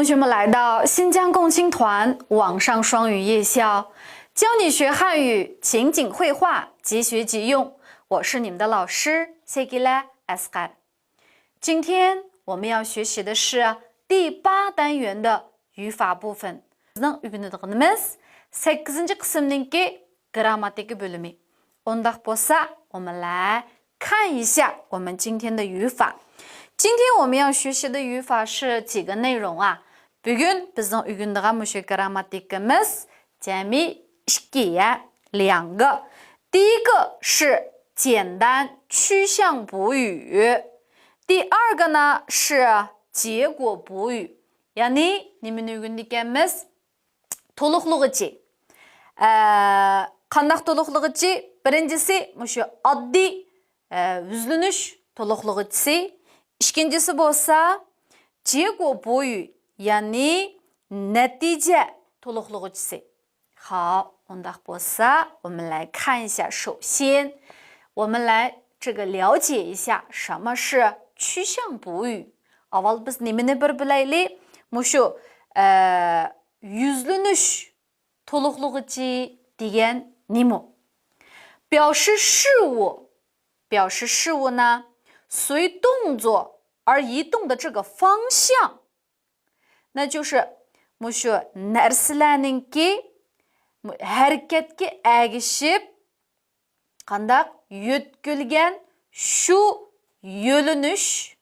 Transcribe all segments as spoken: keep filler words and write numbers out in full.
同学们来到新疆共青团网上双语夜校，教你学汉语，情景会话，即学即用。我是你们的老师 Segila Asqar。今天我们要学习的是第八单元的语法部分。 بىزنىڭ ئۆگىنىدىغىنىمىز سەككىزىنچى قىسىمنىڭكى گىرامماتىكا بۆلۈمى. ئۇنداق بولسا، 我们来看一下我们今天的语法。今天我们要学习的语法是几个内容啊？ بۈگۈن بىزنىڭ ئۆگىنىدىغان مۇشۇ گىرامماتىكىمىز جەمئىي ئىككى، يە، 两个。 第一个是简单趋向补语。 第二个呢是结果补语。 يەنى نېمىنى ئۆگىنىدىكەنمىز؟ تولۇقلىغۇچى. ئە، قانداق تولۇقلىغۇچى؟ بىرىنچىسى مۇشۇ ئاددىي، ئە، يۈزلىنىش تولۇقلىغۇچىسى. ئىككىنچىسى بولسا 结果补语، يەنى نەتىجە تولۇقلىغۇچىسى. 好， ئۇنداق بولسا، 我们来看一下。 首先， 我们来这个了解一下什么是趋向补语。 ئاۋۋال بىز نېمىنى بىر بىلەيلى؟ مۇشۇ، ئە، يۈزلىنىش تولۇقلىغۇچى دېگەن نېمە؟ 表示事物， 表示事物呢，随动作而移动的这个方向。 那就是 مۇشۇ نەرسىلەرنىڭكى ھەرىكەتكە ئەگىشىپ قانداق يۆتكىلىگەن شۇ يۆلىنىش،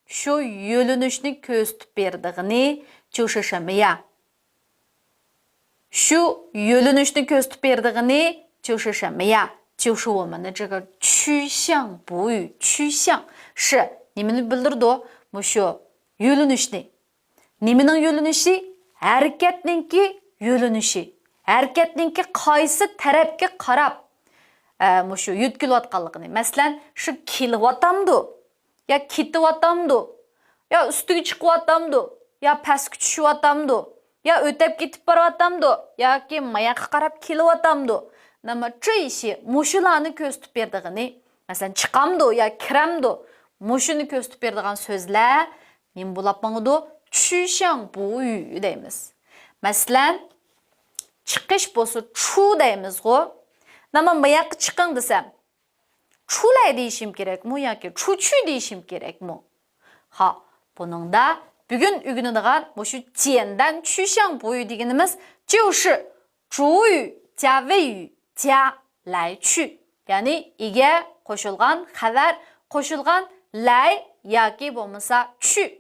شۇ يۆلىنىشنى كۆرسىتىپ بېرىدىغىنى 就是什么呀؟ شۇ يۆلىنىشنى كۆرسىتىپ بېرىدىغىنى 就是什么呀؟ 就是我们的这个趋向补语。 趋向 是 نېمىنى بىلدۈرىدۇ؟ مۇشۇ يۆلىنىشنى. نېمىنىڭ يۆلىنىشى؟ ھەرىكەتنىڭكى يۆلىنىشى. ھەرىكەتنىڭكى قايسى تەرەپكە قاراپ، ئە، مۇشۇ يۆتكىلىۋاتقانلىقىنى. مەسىلەن، شۇ كېلىۋاتامدۇ؟ يا كېتىۋاتامدۇ؟ يا ئۈستىگە چىقىۋاتامدۇ؟ يا پەسكە چۈشۈۋاتامدۇ؟ يا ئۆتەپ كېتىپ بارىۋاتامدۇ؟ ياكى ماياققا قاراپ كېلىۋاتامدۇ؟ نېمە، 这些 مۇشۇلارنى كۆرسىتىپ بېرىدىغىنى. مەسىلەن، چىقامدۇ يا كىرەمدۇ؟ مۇشۇنى كۆرسىتىپ بېرىدىغان سۆزلەر نېمە بولاپ ماڭىدۇ؟ 趋向补语 دەيمىز. مەسىلەن، چىقىش بولسا 出 دەيمىزغۇ. نېمە، ماياققا چىقىڭ دېسەم، 出来 دېيىشىم كېرەكمۇ ياكى 出去 دېيىشىم كېرەكمۇ؟ 好، بۇنىڭدا بۈگۈن ئۆگىنىدىغان مۇشۇ 简单趋向补语 دېگىنىمىز 就是主语加谓语加来去. يەنى ئىگە قوشۇلغان، خەۋەر قوشۇلغان 来 ياكى بولمىسا 去.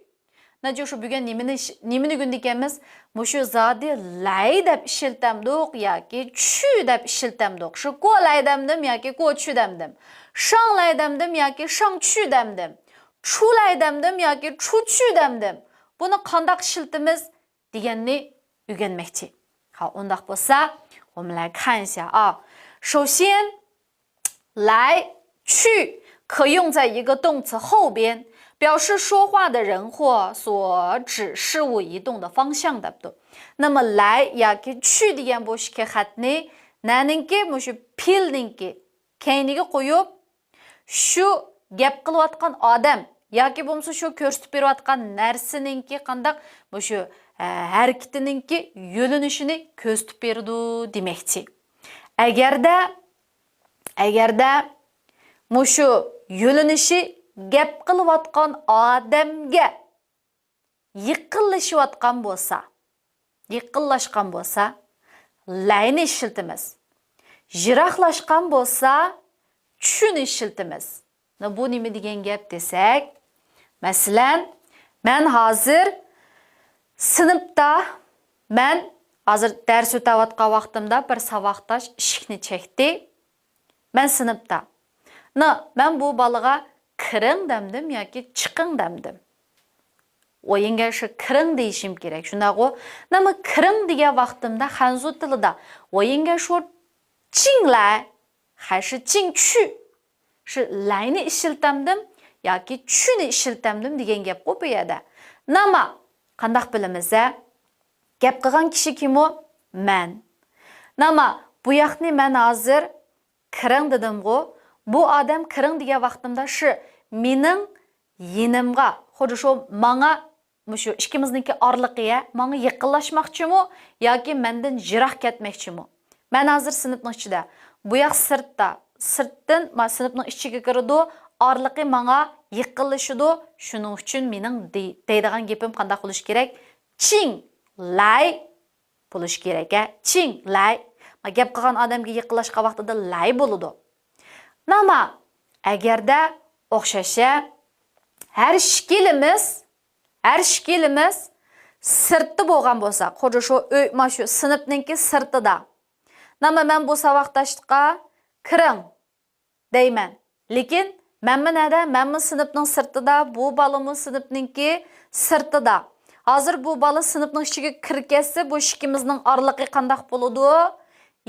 那就是 بۈگۈن نېمىنى، نېمىنى ئۆگىنىدىكەنمىز؟ مۇشۇ زادى 来 دەپ ئىشلىتەمدۇق ياكى 去 دەپ ئىشلىتەمدۇق؟ شۇ 过来 دەمدىم ياكى 过去 دەمدىم؟ 上来 دەمدىم ياكى 上去 دەمدىم؟ 出来 دەمدىم ياكى 出去 دەمدىم؟ بۇنى قانداق ئىشلىتىمىز دېگەننى ئۆگەنمەكچى. 好، ئۇنداق بولسا، 我们来看一下啊。首先， 来、去可用在一个动词后边，表示说话的人或所指事物移动的方向 دەپتۇ. 那么来 ياكى 去 دېگەن بۇ ئىككى خەتنى نەنىڭكى، مۇشۇ پېئىلنىڭكى كەينىگە قويۇپ، شۇ گەپ قىلىۋاتقان ئادەم ياكى بولمىسا شۇ كۆرسىتىپ بېرىۋاتقان نەرسىنىڭكى قانداق، مۇشۇ، ئە، ھەرىكىتىنىڭكى يۆلىنىشىنى كۆرسىتىپ بېرىدۇ دېمەكچى. ئەگەردە، ئەگەردە مۇشۇ يۆلىنىشى گەپ قىلىۋاتقان ئادەمگە يېقىنلىشىۋاتقان بولسا، يېقىنلاشقان بولسا، 来نى ئىشلىتىمىز. يىراقلاشقان بولسا، 去نى ئىشلىتىمىز. بۇ نېمە دېگەن گەپ دېسەك، مەسىلەن، مەن ھازىر سىنىپتا، مەن ھازىر دەرس ئۆتەۋاتقان ۋاقتىمدا بىر ساۋاقداش ئىشىكنى چەكتى. مەن سىنىپتا. نە، مەن بۇ بالىغا كىرىڭ دەمدىم ياكى چىقىڭ دەمدىم؟ 我应该是 كىرىڭ دېيىشىم كېرەك، شۇنداقغۇ؟ نېمە، كىرىڭ دېگەن ۋاقتىمدا خەنزۇ تىلىدا 我应该说 进来 还是 进去؟ شۇ 来 نى ئىشلىتەمدىم ياكى 去 نى ئىشلىتەمدىم دېگەن گەپقۇ بۇ يەردە. نېمە، قانداق بىلىمىز ھە؟ گەپ قىلغان كىشى كىم ئۇ؟ مەن. نېمە، بۇ ياقنى مەن ھازىر كىرىڭ دېدىمغۇ؟ بۇ ئادەم كىرىڭ دېگەن ۋاقتىمدا شۇ مېنىڭ يېنىمغا، خۇددى شۇ ماڭا مۇشۇ ئىككىمىزنىڭكى ئارىلىقى، ھە، ماڭا يېقىنلاشماقچىمۇ ياكى مەندىن يىراق كەتمەكچىمۇ؟ مەن ھازىر سىنىپنىڭ ئىچىدە. بۇ ياق سىرتتا. سىرتتىن، ما، سىنىپنىڭ ئىچىگە كىرىدۇ، ئارىلىقى ماڭا يېقىنلىشىدۇ. شۇنىڭ ئۈچۈن مېنىڭ دېي-، دەيدىغان گېپىم قانداق بولۇشى كېرەك؟ چىڭ لاي بولۇشى كېرەك، ھە؟ چىڭ لاي. ما، گەپ قىلغان ئادەمگە يېقىنلاشقان ۋاقتىدا لاي بولىدۇ. ناما، ئەگەردە ئوخشاش، ھە؟ ھەر ئىككىلىمىز، ھەر ئىككىلىمىز سىرتتا بولغان بولساق، خۇددى شۇ ئۆي، ما، شۇ سىنىپنىڭكى سىرتىدا. ناما، مەن بۇ ساۋاقداشلىققا كىرىڭ دەيمەن. لېكىن مەنمۇ نەدە؟ مەنمۇ سىنىپنىڭ سىرتىدا، بۇ بالىمۇ سىنىپنىڭكى سىرتىدا. ھازىر بۇ بالا سىنىپنىڭ ئىچىگە كىرىپ كەتسە، بۇ ئىككىمىزنىڭ ئارىلىقى قانداق بولىدۇ؟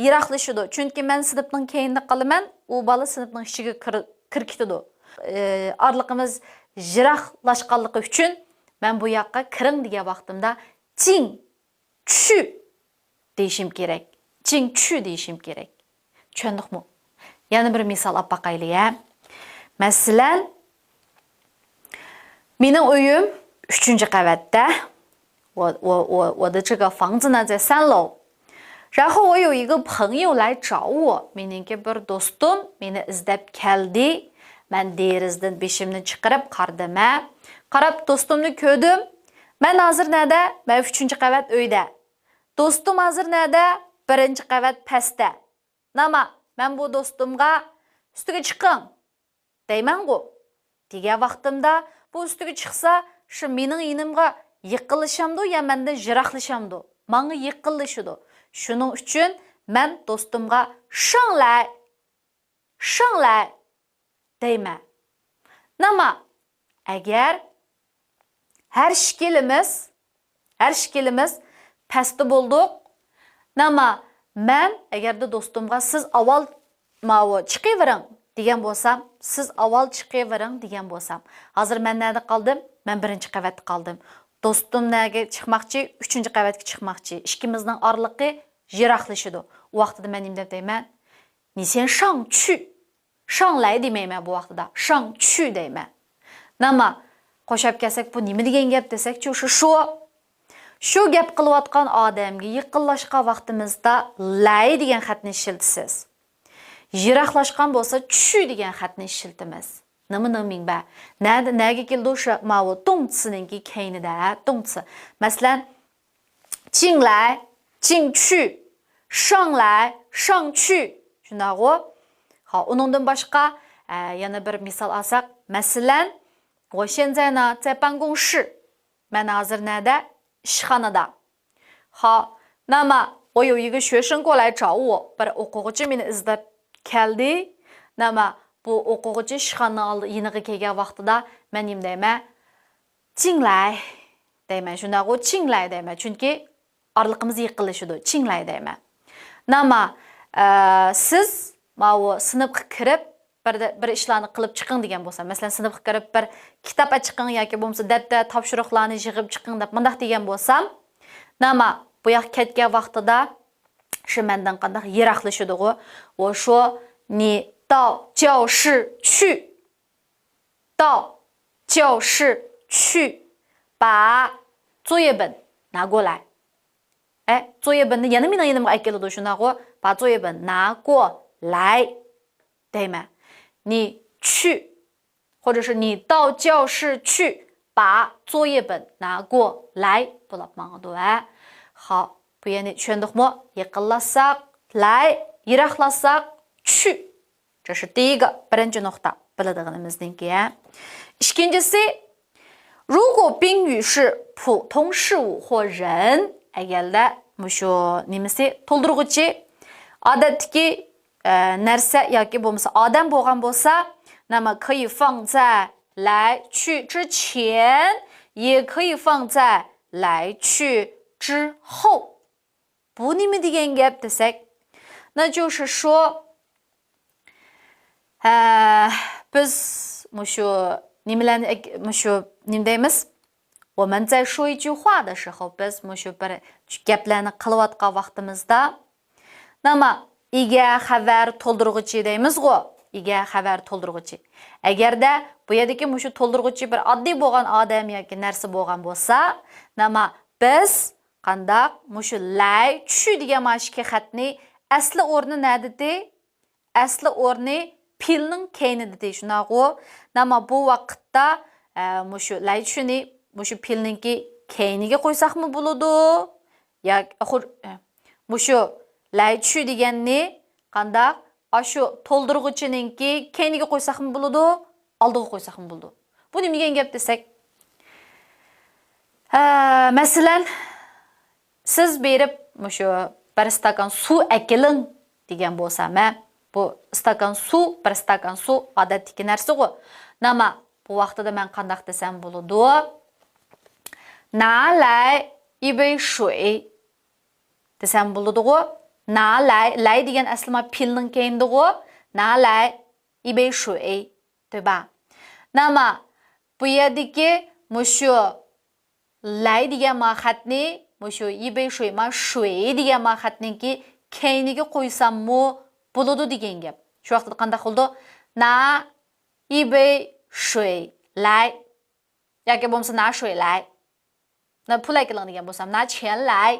يىراقلىشىدۇ. چۈنكى مەن سىنىپنىڭ كەينىدە قالىمەن، ئۇ بالا سىنىپنىڭ ئىچىگە كىر-، كىرىپ كېتىدۇ. ئى، ئارىلىقىمىز يىراقلاشقانلىقى ئۈچۈن مەن بۇ ياققا كىرىڭ دېگەن ۋاقتىمدا، چىڭ چۈ دېيىشىم كېرەك. چىڭ چۈ دېيىشىم كېرەك. چۈشەندۇقمۇ؟ يەنە بىر مىسال ئاپ باقايلى، ھە. مەسىلەن، مېنىڭ ئۆيۈم ئۈچىنچى قەۋەتتە. 我，我，我，我的这个房子呢，在三楼。然后我有一个朋友来找我。 مېنىڭكى بىر دوستۇم مېنى ئىزدەپ كەلدى. مەن دېرىزىدىن بېشىمنى چىقىرىپ قارىدىم، ھە. قاراپ دوستۇمنى كۆردۈم. مەن ھازىر نەدە؟ مەن ئۈچىنچى قەۋەت ئۆيدە. دوستۇم ھازىر نەدە؟ بىرىنچى قەۋەت پەستە. ناما، مەن بۇ دوستۇمغا ئۈستىگە چىقىڭ دەيمەنغۇ دېگەن ۋاقتىمدا، بۇ ئۈستىگە چىقسا، شۇ مېنىڭ يېنىمغا يېقىنلىشامدۇ يا مەندىن يىراقلىشامدۇ؟ ماڭا يېقىنلىشىدۇ. شۇنىڭ ئۈچۈن مەن دوستۇمغا شاڭلاي، شاڭلاي دەيمەن. ناما، ئەگەر ھەر ئىككىلىمىز، ھەر ئىككىلىمىز پەستە بولدۇق. ناما، مەن ئەگەردە دوستۇمغا سىز ئاۋۋال ماۋۇ چىقىۋېرىڭ دېگەن بولسام، سىز ئاۋۋال چىقىۋېرىڭ دېگەن بولسام، ھازىر مەن نەدە قالدىم؟ مەن بىرىنچى قەۋەتتە قالدىم. دوستۇم نەگە چىقماقچى؟ ئۈچىنچى قەۋەتكە چىقماقچى. ئىككىمىزنىڭ ئارىلىقى يىراقلىشىدۇ. ئۇ ۋاقتىدا مەن نېمە دەپ دەيمەن؟ 你先上去. شاڭلاي دېمەيمەن بۇ ۋاقتىدا، شاڭ چۈ دەيمەن. ناما، قوشاپ كەلسەك، بۇ نېمە دېگەن گەپ دېسەك، چۈ شۇ، شۇ. شۇ گەپ قىلىۋاتقان ئادەمگە يېقىنلاشقان ۋاقتىمىزدا لاي دېگەن خەتنى ئىشلىتىسىز. يىراقلاشقان بولسا چۈ دېگەن خەتنى ئىشلىتىمىز. نېمە، نېمە مىڭبە؟ نەدە، نەگە كېلىدۇ شۇ ماۋۇ 动词نىڭكى كەينىدە، ھە؟ 动词. مەسىلەن، 进来، 进去، 上来، 上去. شۇنداقغۇ؟ ھا، ئۇنىڭدىن باشقا، ئە، يەنە بىر مىسال ئالساق، مەسىلەن، 我现在呢在办公室. مەن ھازىر نەدە؟ ئىشخانىدا. ھا، ناما، 我有一个学生过来找我. بىر ئوقۇغۇچى مېنى ئىزدەپ كەلدى. ناما، بۇ ئوقۇغۇچى ئىشخانىنىڭ ئالدى، يېنىغا كەلگەن ۋاقتىدا مەن نېمە دەيمەن؟ 进来 دەيمەن، شۇنداقغۇ؟ 进来 دەيمەن، چۈنكى ئارىلىقىمىز يېقىنلىشىدۇ. 进来 دەيمەن. ناما، ئە، سىز ماۋۇ سىنىپقا كىرىپ، بىر، بىر ئىشلارنى قىلىپ چىقىڭ دېگەن بولسا، مەسىلەن، سىنىپقا كىرىپ بىر كىتاب ئېچىقىڭ ياكى بولمىسا دەپتەر، تاپشۇرۇقلارنى يىغىپ چىقىڭ دەپ مۇنداق دېگەن بولسام، ناما، بۇ ياققا كەتكەن ۋاقتىدا شۇ مەندىن قانداق يىراقلىشىدىغۇ؟ 我说你到教室去. 到教室去，把作业本拿过来. ئە، 作业本نى يەنە مېنىڭ يېنىمغا ئەكېلىپ كېلىدۇ، شۇنداقغۇ؟ 把作业本拿过来 دەيمەن. 你去، 或者是你到教室去把作业本拿过来 بولۇپ ماڭىدۇ، ھە. خاپ، بۇ يەنى چۈشەندۇقمۇ؟ يېقىنلاشساق لاي، يىراقلاشساق چۈ. 这是第一个، بىرىنچى نۇقتا، بىلىدىغىنىمىزنىڭكى. ئىككىنچىسى، 如果宾语是普通事物或人، ئەگەردە مۇشۇ نېمىسى تولدۇرغۇچى، ئادەتتىكى، ئە، نەرسە ياكى بولمىسا ئادەم بولغان بولسا، 那么可以放在来去之前، 也可以放在来去之后. بۇ نېمە دېگەن گەپ دېسەك، 那就是说، ھە، بىز مۇشۇ نېمىلەرنى، مۇشۇ نېمە دەيمىز؟ 我们在说一句话的时候، بىز مۇشۇ بىر گەپلەرنى قىلىۋاتقان ۋاقتىمىزدا، ناما، ئىگە، خەۋەر، تولدۇرغۇچى دەيمىزغۇ؟ ئىگە خەۋەر تولدۇرغۇچى. ئەگەردە بۇ يەردىكى مۇشۇ تولدۇرغۇچى بىر ئاددىي بولغان ئادەم ياكى نەرسە بولغان بولسا، ناما بىز قانداق مۇشۇ لەي چۈ دېگەن مانا ئىككى خەتنى ئەسلى ئورنى نەدىدى؟ ئەسلى ئورنى پىلنىڭ كەينىدىدى، شۇنداقغۇ؟ ناما بۇ ۋاقىتتا، ئە، مۇشۇ لەي چۈنى مۇشۇ پىلنىڭكى كەينىگە قويساقمۇ بولىدۇ؟ ياكى، خۇ-، ئە، مۇشۇ لەي چۈ دېگەننى قانداق؟ ئاشۇ تولدۇرغۇچىنىڭكى كەينىگە قويساقمۇ بولىدۇ، ئالدىغا قويساقمۇ بولىدۇ. بۇ نېمە دېگەن گەپ دېسەك، ئە، مەسىلەن، سىز بېرىپ مۇشۇ بىر ئىستاكان سۇ ئەكېلىڭ دېگەن بولسا، مەن بۇ ئىستاكان سۇ، بىر ئىستاكان سۇ ئادەتتىكى نەرسىغۇ. ناما بۇ ۋاقتىدا مەن قانداق دېسەم بولىدۇ؟ 拿来一杯水 دېسەم بولىدىغۇ؟ 拿来، 来 دېگەن ئەسلى ما پىلنىڭ كەينىدىغۇ؟ 拿来一杯水، 对吧؟ ناما بۇ يەردىكى مۇشۇ لەي دېگەن ما خەتنى، مۇشۇ 一杯水 ما شۈي دېگەن ما خەتنىڭكى كەينىگە قويساممۇ بولىدۇ دېگەن گەپ. شۇ ۋاقىتتا قانداق بولىدۇ؟ 拿一杯水来 ياكى بولمىسا 拿水来. 那 پۇل ئەكېلىڭ دېگەن بولسام، 拿钱来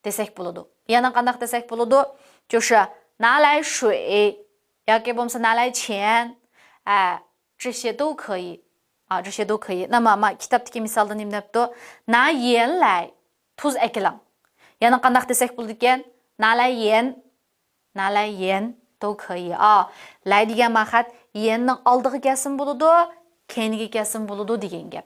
دېسەك بولىدۇ. يەنە قانداق دېسەك بولىدۇ؟ 就是拿来水 ياكى بولمىسا 拿来钱. ئە، 这些都可以. ئا، 这些都可以. ناما، ما كىتابتىكى مىسالدا نېمە دەپتۇ؟ 拿盐来، تۇز ئەكېلىڭ. يەنە قانداق دېسەك بولىدىكەن؟ 拿来盐. 拿来盐都可以. ئا، لەي دېگەن ما خەت يەننىڭ ئالدىغا كەلسىمۇ بولىدۇ، كەينىگە كەلسىمۇ بولىدۇ دېگەن گەپ.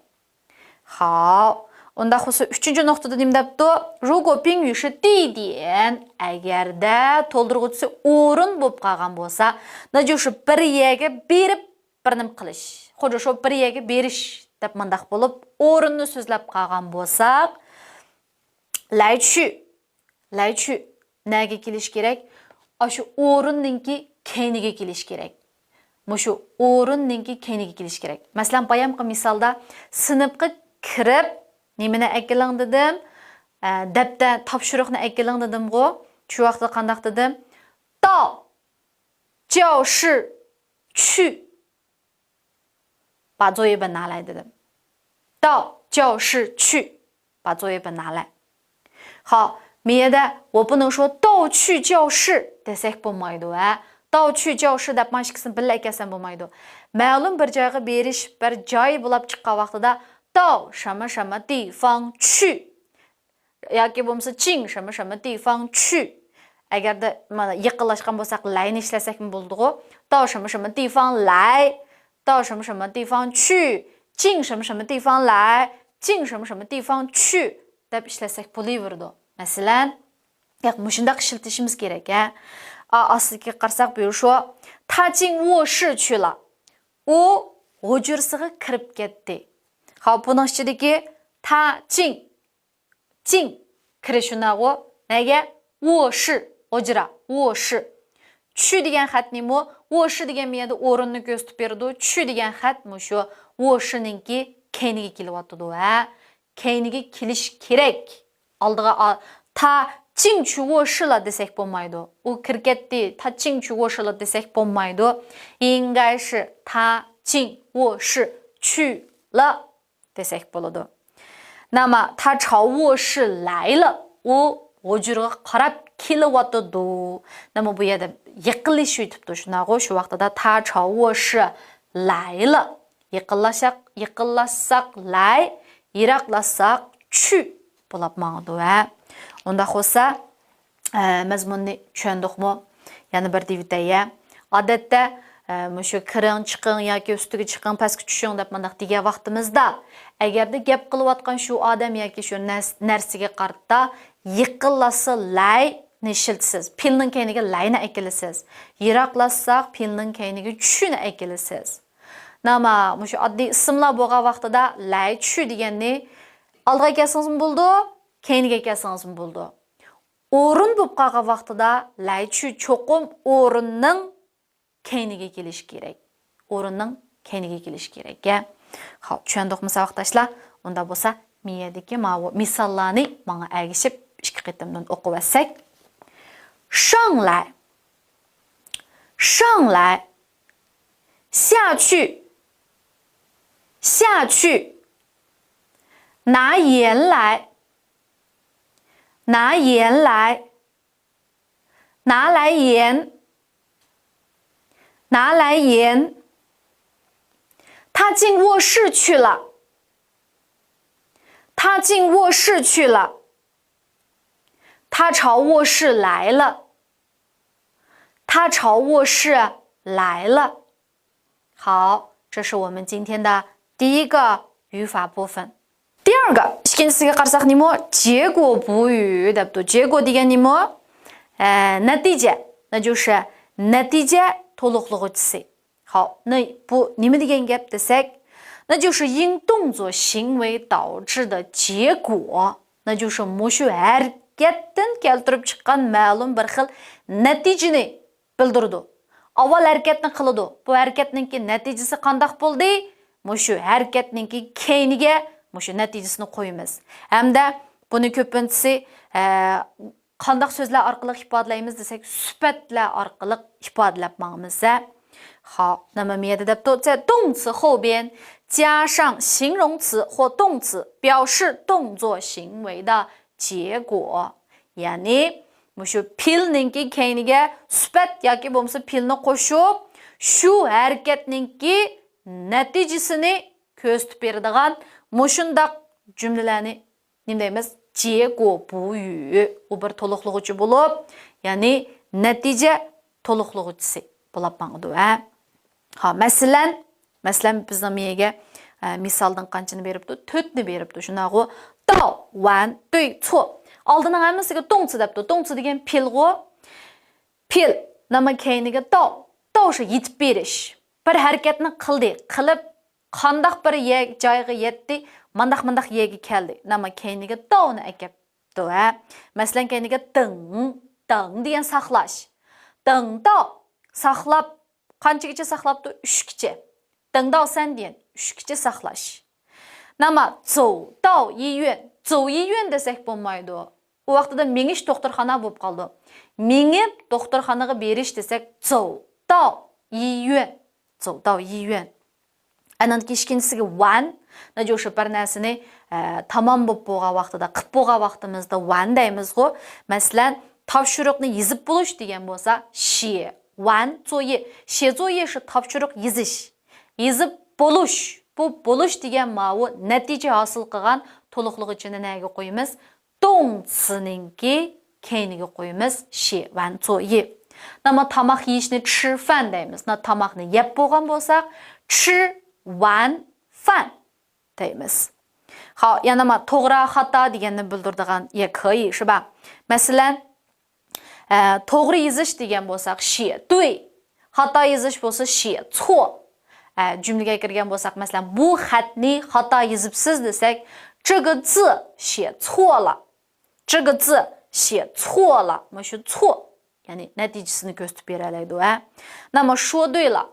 خاو، ئۇنداق بولسا ئۈچىنچى نۇقتىدا نېمە دەپتۇ؟ 如果宾语是地点، ئەگەردە تولدۇرغۇچىسى ئورۇن بولۇپ قالغان بولسا، 那就是 بىر يەرگە بېرىپ بىر نېمە قىلىش. 或者说 بىر يەرگە بېرىش دەپ مۇنداق بولۇپ، ئورۇننى سۆزلەپ قالغان بولساق، 来去، 来去 نەگە كېلىش كېرەك؟ ئاشۇ ئورۇننىڭكى كەينىگە كېلىش كېرەك. مۇشۇ ئورۇننىڭكى كەينىگە كېلىش كېرەك. مەسىلەن، بايامقى مىسالدا سىنىپقا كىرىپ، نېمىنى ئەكېلىڭ دېدىم؟ ئە، دەپتەر، تاپشۇرۇقنى ئەكېلىڭ دېدىمغۇ؟ شۇ ۋاقىتتا قانداق دېدىم؟ 到教室去 把作业本拿来 دېدىم. 到教室去 把作业本拿来. خاپ، مەيەدە 我不能说 到去教室 دېسەك بولمايدۇ، ھە؟ 到去教室 دەپ مانا ئىككىسىنى بىللە ئەكەلسەم بولمايدۇ. مەلۇم بىر جايغا بېرىش، بىر جاي بولۇپ چىققان ۋاقتىدا 到什么什么地方去 ياكى بولمىسا 进什么什么地方去. ئەگەردە مانا يېقىنلاشقان بولساق، لەينى ئىشلەتسەكمۇ بولىدىغۇ. 到什么什么地方来، 到什么什么地方去，进什么什么地方来，进什么什么地方去 دەپ ئىشلەتسەك بولۇۋېرىدۇ. مەسىلەن، ياق، مۇشۇنداق ئىشلىتىشىمىز كېرەك، ھە. ئا، ئاستىدىكىگە قارىساق، بۇ شۇ. 他进卧室去了. ئۇ ھۇجرىسىغا كىرىپ كەتتى. خاپ، بۇنىڭ ئىچىدىكى 他进 进 كىرىش شۇنداقغۇ؟ نەگە؟ 卧室 ھۇجرا، 卧室. 去 دېگەن خەتنىمۇ 卧室 دېگەن مۇ يەردە ئورۇننى كۆرسىتىپ بېرىدۇ. 去 دېگەن خەت مۇشۇ 卧室 نىڭكى كەينىگە كېلىۋاتىدۇ، ھە؟ كەينىگە كېلىش كېرەك. ئالدىغا ئا-، 他进去卧室了 دېسەك بولمايدۇ. ئۇ كىرىپ كەتتى، 他进去卧室了 دېسەك بولمايدۇ. 应该是 他进卧室去了 دېسەك بولىدۇ. ناما، 他朝卧室来了. ئۇ ھۇجرىغا قاراپ كېلىۋاتىدۇ. ناما، بۇ يەردە يېقىنلىشىۋېتىپتۇ، شۇنداقغۇ؟ شۇ ۋاقتىدا 他朝卧室来了. يېقىنلاشساق، يېقىنلاشساق 来، يىراقلاشساق 去 بولاپ ماڭىدۇ، ھە. ئۇنداق بولسا، ئە، مەزمۇننى چۈشەندۇقمۇ؟ يەنە بىر دېيىۋېتەي، يە. ئادەتتە، ئە، مۇشۇ كىرىڭ، چىقىڭ ياكى ئۈستىگە چىقىڭ، پەسكە چۈشۈڭ دەپ مۇنداق دېگەن ۋاقتىمىزدا، ئەگەردە گەپ قىلىۋاتقان شۇ ئادەم ياكى شۇ نەرس-، نەرسىگە قارىتا يېقىنلاشسا 来نى ئىشلىتىسىز، پېئىلنىڭ كەينىگە 来نى ئەكېلىسىز. يىراقلاشساق، پېئىلنىڭ كەينىگە 去نى ئەكېلىسىز. ناما، مۇشۇ ئاددىي ئىسىملار بولغان ۋاقتىدا 来去 دېگەننى ئالدىغا ئەكەلسىڭىزمۇ بولىدۇ، كەينىگە ئەكەلسىڭىزمۇ بولىدۇ. ئورۇن بولۇپ قالغان ۋاقتىدا 来去 چوقۇم ئورۇننىڭ كەينىگە كېلىشى كېرەك. ئورۇننىڭ كەينىگە كېلىشى كېرەك، ھە. خاپ، چۈشەندۇقمۇ، ساۋاقداشلار؟ ئۇنداق بولسا، مۇ يەردىكى ماۋۇ مىساللارنى ماڭا ئەگىشىپ ئىككى قېتىمدىن ئوقۇۋەتسەك. 上来. 上来.下去，下去。拿盐来，拿盐来，拿来盐，拿来盐。他进卧室去了，他进卧室去了。他朝卧室来了，他朝卧室来了。好，这是我们今天的第一个语法部分。第二个، ئىككىنچىسىگە قارىساق نېمە؟ 结果补语 دەپتۇ. 结果 دېگەن نېمە؟ ئە، نەتىجە. 那就是نەتىجە تولۇقلىغۇچىسى. 好，那 بۇ نېمە دېگەن گەپ دېسەك، 那就是因动作行为导致的结果. 那就是 مۇشۇ ھەرىكەتتىن كەلتۈرۈپ چىققان مەلۇم بىر خىل نەتىجىنى بىلدۈرىدۇ. ئاۋۋال ھەرىكەتنى قىلىدۇ. بۇ ھەرىكەتنىڭكى نەتىجىسى قانداق بولدى؟ مۇشۇ ھەرىكەتنىڭكى كەينىگە مۇشۇ نەتىجىسىنى قويىمىز. ھەمدە بۇنى كۆپىنچىسى، ئە، قانداق سۆزلەر ئارقىلىق ئىپادىلەيمىز دېسەك، سۈپەتلەر ئارقىلىق ئىپادىلەپ ماڭىمىز، ھە. 好，那么 مۇ يەردە دەپتۇ، 在动词后边加上形容词或动词，表示动作行为的结果. يەنى، مۇشۇ پېئىلنىڭكى كەينىگە سۈپەت ياكى بولمىسا پېئىلنى قوشۇپ، شۇ ھەرىكەتنىڭكى نەتىجىسىنى كۆرسىتىپ بېرىدىغان مۇشۇنداق جۈملىلەرنى نېمە دەيمىز؟ 结果补语. ئۇ بىر تولۇقلىغۇچى بولۇپ، يەنى نەتىجە تولۇقلىغۇچىسى بولاپ ماڭىدۇ، ھە. ھا، مەسىلەن، مەسىلەن، بىزنىڭ مىيەگە، ئە، مىسالدىن قانچىنى بېرىپتۇ؟ تۆتنى بېرىپتۇ، شۇنداقغۇ؟ 到، 完، 对، 错. ئالدىنىڭ ھەممىسىگە 动词 دەپتۇ. 动词 دېگەن پېئىلغۇ. پېئىل، 那么 كەينىگە 到، 到 شۇ يېتىپ بېرىش. بىر ھەرىكەتنى قىلدى، قىلىپ، قانداق بىر يە-، جايغا يەتتى، مانداق-مانداق يەرگە كەلدى. 那么 كەينىگە 到 نى ئەكەپتۇ، ھە. مەسىلەن، كەينىگە 等، 等 دېگەن ساقلاش. 等到، ساقلاپ، قانچىگىچە ساقلاپتۇ؟ ئۈچكىچە. 等到三点، ئۈچكىچە ساقلاش. 那么走到医院، 走医院 دېسەك بولمايدۇ. ئۇ ۋاقتىدا مېڭىش دوختۇرخانا بولۇپ قالىدۇ. مېڭىپ دوختۇرخانىغا بېرىش دېسەك، 走到医院، 走到医院. ئەنەن كېيىن ئىككىنچىسىگە 完. 那就是 بىر نەرسىنى، ئە، تامام بولۇپ بولغان ۋاقتىدا، قىپ بولغان ۋاقتىمىزدا 完 دەيمىزغۇ. مەسىلەن، تاپشۇرۇقنى يېزىپ بولۇش دېگەن بولسا، 写完作业. 写作业 شۇ تاپشۇرۇق يېزىش. يېزىپ بولۇش. بۇ بولۇش دېگەن ماۋۇ نەتىجە ھاسىل قىلغان تولۇقلىغۇچىنى نەگە قويىمىز؟ 动词نىڭكى كەينىگە قويىمىز، 写完作业. 那么 تاماق يېيىشنى 吃饭 دەيمىز. 那 تاماقنى يەپ بولغان بولساق، 吃完饭 دەيمىز. 好، يەنە ما توغرا، خاتا دېگەننى بىلدۈرىدىغان 也可以، 是吧؟ مەسىلەن، ئە، توغرا يېزىش دېگەن بولساق، 写对، خاتا يېزىش بولسا، 写错. ئە، جۈملىگە كىرگەن بولساق، مەسىلەن، بۇ خەتنى خاتا يېزىپسىز دېسەك، 这个字写错了. 这个字写错了. مانا شۇ 错، يەنى نەتىجىسىنى كۆرسىتىپ بېرەلەيدۇ، ھە. 那么说对了.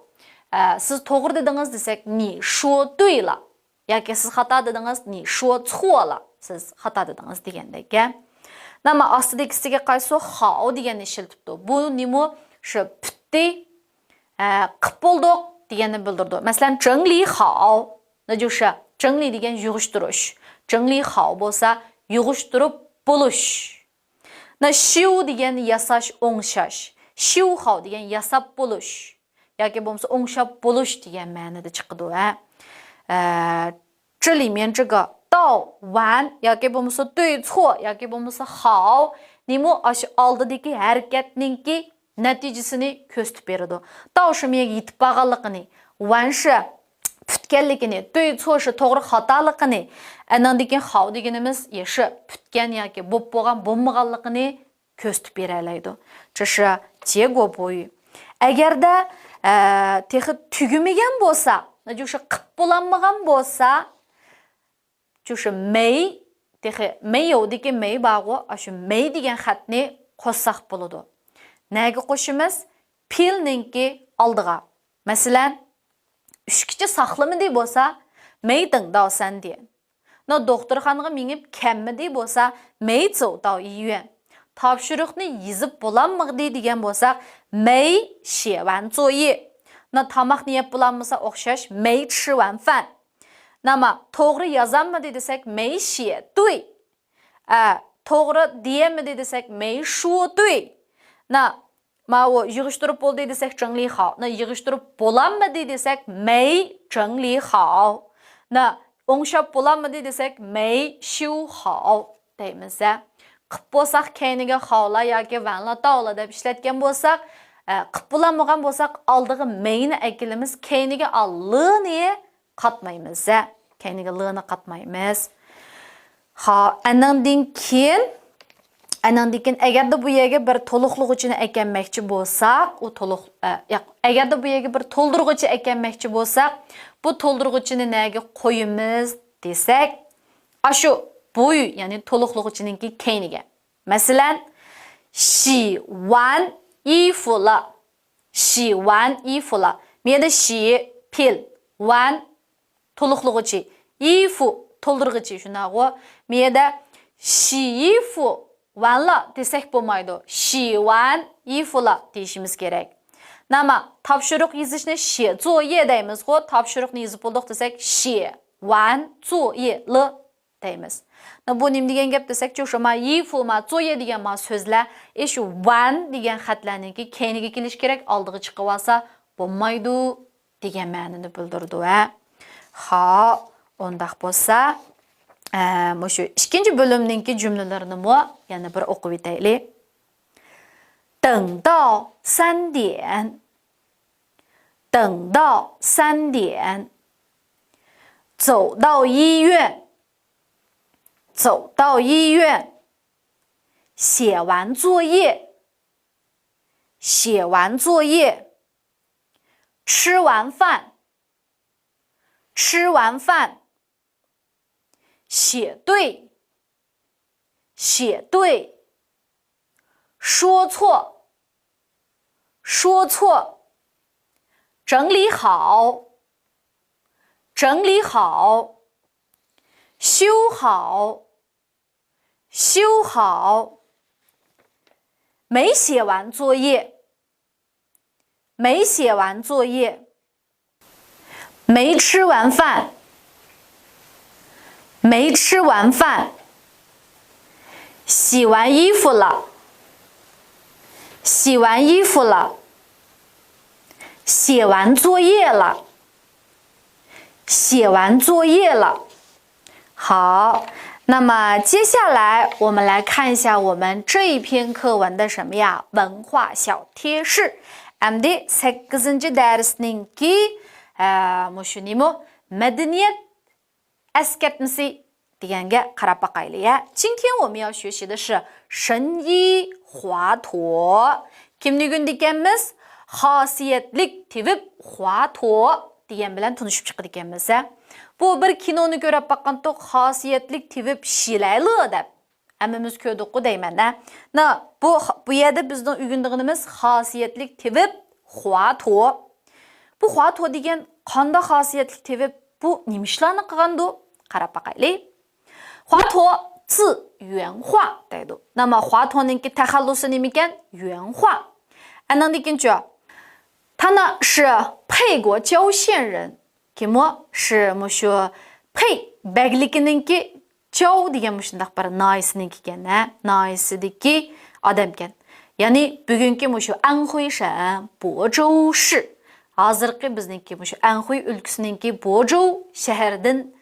ئە، سىز توغرا دېدىڭىز دېسەك، 你说对了. ياكى سىز خاتا دېدىڭىز، 你说错了. سىز خاتا دېدىڭىز دېگەندەك، ھە. 那么 ئاستىدىكىسىگە قايسى؟ 好 دېگەننى ئىشلىتىپتۇ. بۇ نېمە؟ شۇ پۈتتى، ئە، قىپ بولدۇق دېگەننى بىلدۈرىدۇ. مەسىلەن، 整理好. 那就是 整理 دېگەن يىغىشتۇرۇش. 整理好 بولسا يىغىشتۇرۇپ بولۇش. 那修 دېگەن ياساش، ئوڭشاش. 修好 دېگەن ياساپ بولۇش ياكى بولمىسا ئوڭشاپ بولۇش دېگەن مەنىدە چىقىدۇ، ھە. ئە، 这里面这个到完 ياكى بولمىسا 对错 ياكى بولمىسا 好 نېمە؟ ئاشۇ ئالدىدىكى ھەرىكەتنىڭكى نەتىجىسىنى كۆرسىتىپ بېرىدۇ. 到 شۇ مېيىگە يېتىپ بارغانلىقىنى، 完 شۇ پۈتكەنلىكىنى، 对错 شۇ توغرا خاتالىقىنى، ئەنىڭدىن كېيىن 好 دېگىنىمىز، يە شۇ پۈتكەن ياكى بوپ بولغان، بولمىغانلىقىنى كۆرسىتىپ بېرەلەيدۇ. 这是结果补语. ئەگەردە، ئە، تېخى تۈگىمىگەن بولسا، شۇ قىپ بولالمىغان بولسا، شۇ مەي، تېخى 没有 دىكى 没 بارغۇ، ئاشۇ 没 دېگەن خەتنى قوشساق بولىدۇ. نەگە قوشىمىز؟ پېئىلنىڭكى ئالدىغا. مەسىلەن، ئۈچكىچە ساقلىمىدى بولسا، 没等到三点. 那 دوختۇرخانىغا مېڭىپ كەلمىدى بولسا، 没走到医院. تاپشۇرۇقنى يېزىپ بولالمىدى دېگەن بولساق، 没写完作业. نا، تاماقنى يەپ بولالمىسا ئوخشاش، 没吃完饭. ناما، توغرا يازالمىدى دېسەك، 没写对. ئە، توغرا دېيەلمىدى دېسەك، 没说对. نا، ماۋۇ يىغىشتۇرۇپ بولدى دېسەك، 整理好. نا، يىغىشتۇرۇپ بولالمىدى دېسەك، 没整理好. نا، ئوڭشاپ بولالمىدى دېسەك، 没修好 دەيمىز ھە. قىپ بولساق كەينىگە 好了 ياكى 完了 到了 دەپ ئىشلەتكەن بولساق، ئە، قىپ بولالمىغان بولساق ئالدىغا 没نى ئەكېلىمىز، كەينىگە 了 نى قاتمايمىز ھە. كەينىگە 了 نى قاتمايمىز. ھا، ئەنىڭدىن كېيىن، ئەنىڭدىن كېيىن ئەگەردە بۇ يەرگە بىر تولۇقلىغۇچىنى ئەكەلمەكچى بولساق، ئۇ تولۇق، ئە، ياق، ئەگەردە بۇ يەرگە بىر تولدۇرغۇچى ئەكەلمەكچى بولساق، بۇ تولدۇرغۇچىنى نەگە قويىمىز دېسەك، ئاشۇ 补语، يەنى تولۇقلىغۇچىنىڭكى كەينىگە. مەسىلەن، 洗完衣服了. 洗完衣服了. مۇ يەردە 洗 پېئىل، 完 تولۇقلىغۇچى، 衣服 تولدۇرغۇچى، شۇنداقغۇ؟ مۇ يەردە 洗衣服完了 دېسەك بولمايدۇ. 洗完衣服了 دېيىشىمىز كېرەك. ناما، تاپشۇرۇق يېزىشنى 写作业 دەيمىزغۇ؟ تاپشۇرۇقنى يېزىپ بولدۇق دېسەك، 写完作业了 دەيمىز. بۇ نېمە دېگەن گەپ دېسەك، چۇ، شۇ ما 衣服 ما 作业 دېگەن ما سۆزلەر، ئى، شۇ 完 دېگەن خەتلەرنىڭكى كەينىگە كېلىش كېرەك، ئالدىغا چىقىۋالسا بولمايدۇ دېگەن مەنىنى بىلدۈرىدۇ ھە. خا، ئۇنداق بولسا، ئە، مۇشۇ ئىككىنچى بۆلۈمنىڭكى جۈملىلىرىنىمۇ يەنە بىر ئوقۇۋېتەيلى. 等到三点. 等到三点. 走到医院. 走到医院. 写完作业. 写完作业. 吃完饭. 吃完饭. 写对. 写对. 说错. 说错. 整理好. 整理好. 修好. 修好. 没写完作业. 没写完作业. 没吃完饭. 没吃完饭. 洗完衣服了. 洗完衣服了. 写完作业了. 写完作业了. 好，那么接下来我们来看一下我们这一篇课文的什么呀？文化小贴士。ئەمدى سەككىزىنچى دەرسنىڭكى، ئە، مۇشۇ نېمە؟ مەدەنىيەت ئەسكەرتمىسى دېگەنگە قاراپ باقايلى، يا. 今天我们要学习的是神医华佗. كىمنى ئۆگىنىدىكەنمىز؟ خاسىيەتلىك تېۋىپ 华佗 دېگەن بىلەن تونۇشۇپ چىقىدىكەنمىز، ھە. بۇ بىر كىنونى كۆرۈپ باققانتۇق، خاسىيەتلىك تېۋىپ شىلەيلى دەپ. ھەممىمىز كۆردۇققۇ دەيمەن، ھە. نا، بۇ، بۇ يەردە بىزنىڭ ئۆگىنىدىغىنىمىز خاسىيەتلىك تېۋىپ 华佗. بۇ 华佗 دېگەن قانداق خاسىيەتلىك تېۋىپ؟ بۇ نېمە ئىشلارنى قىلغاندۇ؟ قاراپ باقايلى. 华佗字元化 دەيدۇ. ناما 华佗نىڭكى تەخەللۇسى نېمىكەن؟ 元化. ئەنىڭدىن كېيىنچۇ؟ 他呢是沛国郊县人. كىم ئۇ؟ 是 مۇشۇ 沛 بەگلىكىنىڭكى، 郊 دېگەن مۇشۇنداق بىر ناھىيىسىنىڭكى ئىكەن، ھە؟ ناھىيىسىدىكى ئادەمكەن. يەنى بۈگۈنكى مۇشۇ 安徽省亳州市. ھازىرقى بىزنىڭكى مۇشۇ ئەنخۇي ئۆلكىسىنىڭكى 亳州 شەھىرىدىن،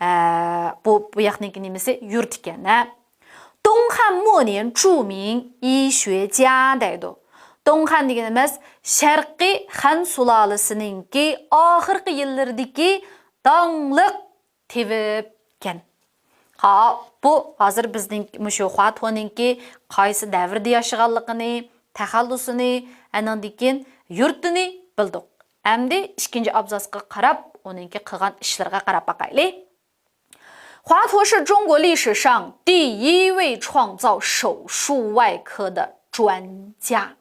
ئە، بۇ، بۇ ياقنىڭكى نېمىسى؟ يۇرت ئىكەن، ھە؟ 东汉末年著名医学家 دەيدۇ. 东汉 دېگىنىمىز شەرقىي خەن سۇلالىسىنىڭكى ئاخىرقى يىللىرىدىكى داڭلىق تېۋىپكەن. ھا، بۇ ھازىر بىزنىڭ مۇشۇ 华佗نىڭكى قايسى دەۋردە ياشىغانلىقىنى، تەخەللۇسىنى، ئەنىڭدىن كېيىن يۇرتىنى بىلدۇق. ئەمدى ئىككىنچى ئابزاسقا قاراپ، ئۇنىڭكى قىلغان ئىشلىرىغا قاراپ باقايلى. 华佗是中国历史上第一位创造手术外科的专家。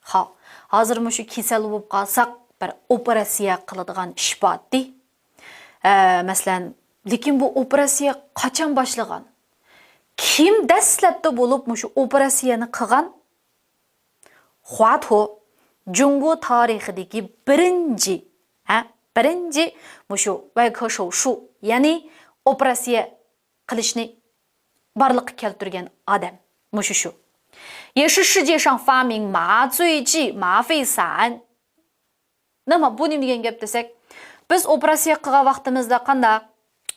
خاپ، ھازىر مۇشۇ كېسەل بولۇپ قالساق، بىر ئوپېراتسىيە قىلىدىغان ئىش بارتى. ئە، مەسىلەن، لېكىن بۇ ئوپېراتسىيە قاچان باشلىغان؟ كىم دەسلەپتە بولۇپ مۇشۇ ئوپېراتسىيەنى قىلغان؟ 华佗. جۇڭگو تارىخىدىكى بىرىنچى، ھە، بىرىنچى مۇشۇ ۋەيكېشوۋ شۇ، يەنى ئوپېراتسىيە قىلىشنى بارلىققا كەلتۈرگەن ئادەم مۇشۇ شۇ. 也是世界上发明麻醉剂吗啡散. نېمە، بۇ نېمە دېگەن گەپ دېسەك، بىز ئوپېراتسىيە قىلغان ۋاقتىمىزدا قانداق؟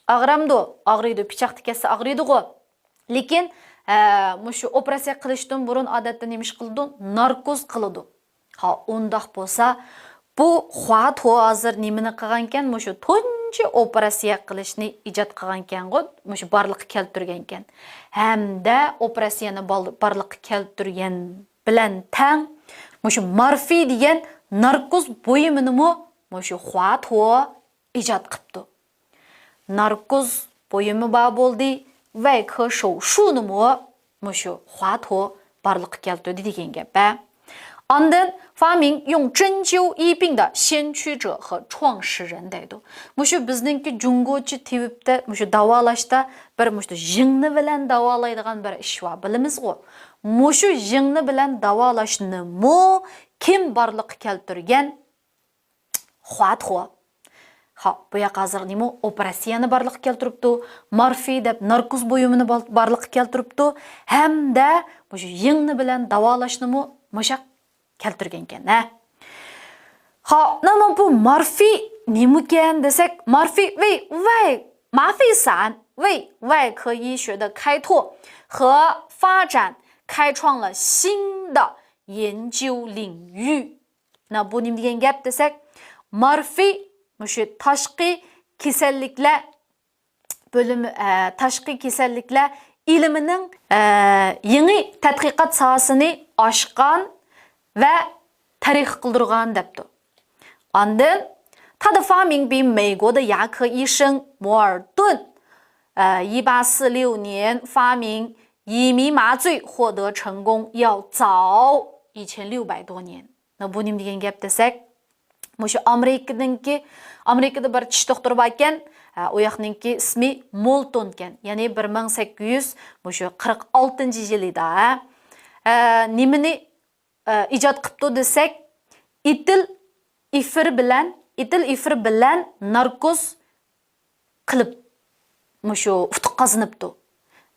ئاغرامدۇ؟ ئاغرىيدۇ، پىچاقتا كەتسە ئاغرىيدىغۇ. لېكىن، ئە، مۇشۇ ئوپېراتسىيە قىلىشتىن بۇرۇن ئادەتتە نېمە ئىش قىلىدۇ؟ ناركوز قىلىدۇ. ھا، ئۇنداق بولسا، بۇ خۇاتو ھازىر نېمىنى قىلغانكەن؟ مۇشۇ تۇنجى ئوپېراتسىيە قىلىشنى ئىجاد قىلغانكەنغۇ، مۇشۇ بارلىققا كەلتۈرگەنكەن. ھەمدە ئوپېراتسىيەنى بال-، بارلىققا كەلتۈرگەن بىلەن تەڭ، مۇشۇ مارفىي دېگەن ناركوز بۇيۇمىنىمۇ مۇشۇ خۇاتو ئىجاد قىپتۇ. ناركوز بۇيۇمى بار بولدى، ۋەيكېشوۋ شۇنىمۇ مۇشۇ خۇاتو بارلىققا كەلتۈردى دېگەن گەپ، ھە. ئاندىن 发明用针灸医病的先驱者和创始人 دەيدۇ. مۇشۇ بىزنىڭكى جۇڭگوچە تېۋىپتە، مۇشۇ داۋالاشتا بىر مۇشۇ يىڭنە بىلەن داۋالايدىغان بىر ئىش بار، بىلىمىزغۇ. مۇشۇ يىڭنە بىلەن داۋالاشنىمۇ كىم بارلىققا كەلتۈرگەن؟ خۇاتو. ھا، بۇ ياق ھازىر نېمە؟ ئوپېراتسىيەنى بارلىققا كەلتۈرۈپتۇ، مارفىي دەپ ناركوز بۇيۇمىنى بال-، بارلىققا كەلتۈرۈپتۇ، ھەمدە مۇشۇ يىڭنە بىلەن داۋالاشنىمۇ مۇشاق كەلتۈرگەنكەن، ھە. ھا، نېمە بۇ مارفىي نېمىكەن دېسەك، مارفىي ۋەي، ۋەي، 吗啡散为外科医学的开拓和发展开创了新的研究领域。 نە، بۇ نېمە دېگەن گەپ دېسەك، مارفىي مۇشۇ تاشقى كېسەللىكلەر بۆلۈمى، ئە، تاشقى كېسەللىكلەر ئىلمىنىڭ، ئە، يېڭى تەتقىقات ساھەسىنى ئاچقان ۋە تەرەققىي قىلدۇرغان دەپتۇ. ئاندىن، 他的发明比美国的牙科医生摩尔顿，呃，一八四六年发明乙醚麻醉获得成功要早一千六百多年。 نە، بۇ نېمە دېگەن گەپ دېسەك، مۇشۇ ئامېرىكىنىڭكى، ئامېرىكىدا بىر چىش دوختۇرى باركەن، ئە، ئۇ ياقنىڭكى ئىسمى مولتون ئىكەن. يەنى بىر مىڭ سەككىز يۈز مۇشۇ قىرىق ئالتىنچى يىلىدا، ھە. ئە، نېمىنى، ئە، ئىجاد قىپتۇ دېسەك، ئېتىل ئېفىر بىلەن، ئېتىل ئېفىر بىلەن ناركوز قىلىپ مۇشۇ ئۇتۇق قازىنىپتۇ.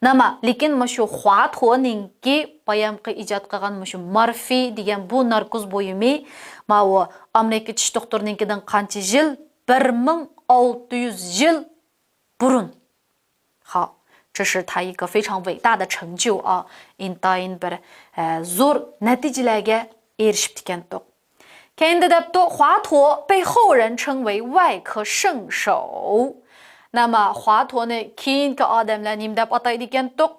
نېمە، لېكىن مۇشۇ خۇاتونىڭكى بايامقى ئىجاد قىلغان مۇشۇ مارفىي دېگەن بۇ ناركوز بۇيۇمى ماۋۇ ئامېرىكا چىش دوختۇرىنىڭكىدىن قانچە يىل؟ بىر مىڭ ئالتە يۈز يىل بۇرۇن. ھا، 这是他一个非常伟大的成就啊. ئىنتايىن بىر، ئە، زور نەتىجىلەرگە ئېرىشىپتىكەنتۇق. كەينىدە دەپتۇ، 华佗被后人称为外科圣手. نېمە، خۇاتونى كېيىنكى ئادەملەر نېمە دەپ ئاتايدىكەنتۇق؟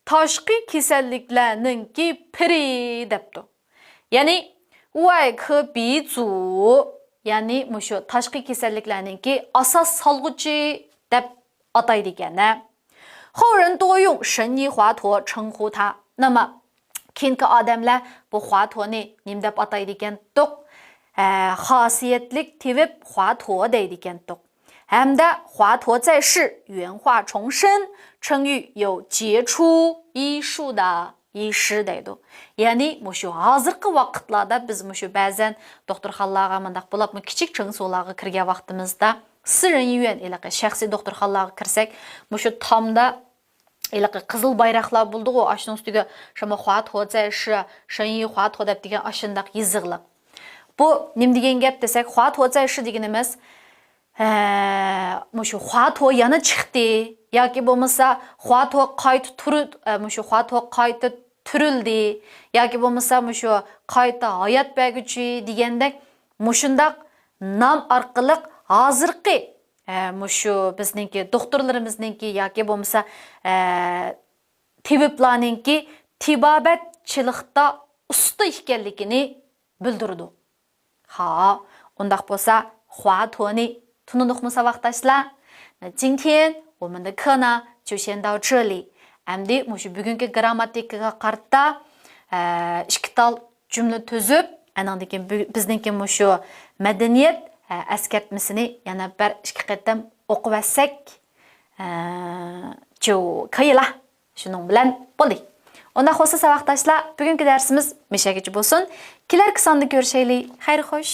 تاشقى كېسەللىكلەرنىڭكى پىرى دەپتۇ. يەنى، 外科鼻祖، يەنى مۇشۇ تاشقى كېسەللىكلەرنىڭكى ئاساس سالغۇچى دەپ ئاتايدىكەن، ھە. 后人多用神医华佗称呼他. نېمە، كېيىنكى ئادەملەر بۇ خۇاتونى نېمە دەپ ئاتايدىكەنتۇق؟ ھە، خاسىيەتلىك تېۋىپ خۇاتو دەيدىكەنتۇق. ھەمدە 华佗在世، 原话重生، 称誉有杰出医术的医师 دەيدۇ. يەنى مۇشۇ ھازىرقى ۋاقىتلاردا بىز مۇشۇ بەزەن دوختۇرخانىلارغا مۇنداق بولۇپمۇ كىچىك چىڭسۇلارغا كىرگەن ۋاقتىمىزدا، 私人医院، ھېلىقى شەخسىي دوختۇرخانىلارغا كىرسەك، مۇشۇ تامدا ھېلىقى قىزىل بايراقلار بولىدىغۇ، ئاشۇنىڭ ئۈستىگە 什么华佗在世، 神医华佗 دەپ دېگەن ئاشۇنداق يېزىقلىق. بۇ نېمە دېگەن گەپ دېسەك، 华佗在世 دېگىنىمىز، ھە، مۇشۇ خۇاتو يەنە چىقتى ياكى بولمىسا خۇاتو قايتا تۇرۇ-، ئە، مۇشۇ خۇاتو قايتا تۈرۈلدى ياكى بولمىسا مۇشۇ قايتا ھايات بەرگۈچى دېگەندەك مۇشۇنداق نام ئارقىلىق ھازىرقى، ئە، مۇشۇ بىزنىڭكى دوختۇرلىرىمىزنىڭكى ياكى بولمىسا، ئە، تېۋىپلارنىڭكى تېبابەتچىلىكتا ئۇستا ئىكەنلىكىنى بىلدۈرىدۇ. ھا، ئۇنداق بولسا، خۇاتونى تونۇدۇقمۇ ساۋاقداشلار؟ 那今天我们的课呢，就先到这里. ئەمدى مۇشۇ بۈگۈنكى گىرامماتىكىغا قارىتا، ئە، ئىككى تال جۈملە تۈزۈپ، ئانىڭدىن كېيىن بۈ-، بىزنىڭكى مۇشۇ مەدەنىيەت، ئە، ئەسكەرتمىسىنى يەنە بىر ئىككى قېتىم ئوقۇۋەتسەك، ئە، 就可以了. شۇنىڭ بىلەن بولدى. ئۇنداق بولسا ساۋاقداشلار، بۈگۈنكى دەرسىمىز مۇشۇ يەرگىچە بولسۇن. كېلەركى ساندا كۆرۈشەيلى. خەير خوش.